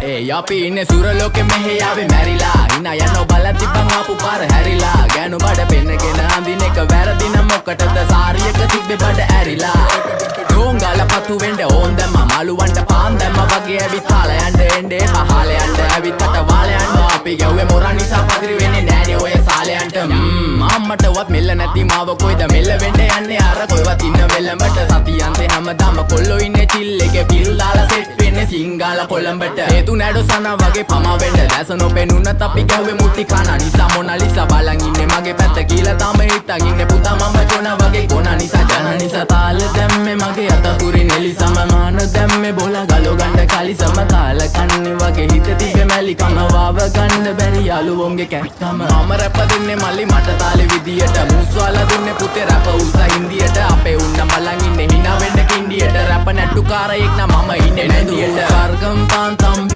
ඒ අපි ඉන්නේ සුර ලෝකෙ, මෙහෙ ආවේ මැරිලා. හිනා යනෝ බලන් තිබ්බන් ආපු පාර හැරිලා. ගෑනු බඩ පෙන්නගෙන අඳින එක වැරදි නම් මොකටද සාරියක තිබ්බේ බඩ ඇරිලා? ඩෝංගාල පතු වෙන්න ඕන් දැම්මා, මාළුවන්ට පාන් දැම්මා වගේ ඇවිත් කාලා යන්න. එන්න එපා හාලයන්ට, ඇවිත් කට වාලයන්ට. අපි ගැව්වේ මොරා නිසා පදිරි වෙන්නේ නෑනේ ඔය සාලයන්ට. අම්මටවත් මෙල්ල නැති මාව කොයිද මෙල්ල වෙන්න යන්නේ අර කොයිවත් ඉන්න වෙලඹට? සතියන්තේ හැමදාම කොල්ලෝ ඉන්නේ චිල් එකේ, පිල් දාලා සෙට් වෙන්නේ සිංගාල කොළඹට. හේතු නැඩෝ සනා වගේ පමා වෙන්න දැස නොපෙනුනත් අපි ගැහුවේ මුට්ටි කන නිසා. මොනාලිසා බලන් ඉන්නේ මගේ පැත්ත කියලා තාම හිතන් ඉන්නේ පුතා මම ජොනා වගේ ගොනා නිසා. ජන නිසා තාල දැම්මේ මගේ අත තුරින් එලිසම. මාන දැම්මේ බොල ගලෝ ගන්න කලිසම. තාල කන්නේ වගේ හිත තිබ්බේ මැලිකම. වාව ගන්න බැරි යාළුවොන්ගේ කැක්කම. මම රැප දෙන්නේ මල්ලි මට තාලෙ විදියට. මූස්වාලා දුන්නේ පුතේ රැප උස හින්දියට. අපේ උන්න බලන් ඉන්නේ හිනා වෙන්න කින්ඩියට. රැප නැට්ටුකාරයෙක් නම් මම ඉන්නේ නැදියට. සර්ගම් තාන් තම්.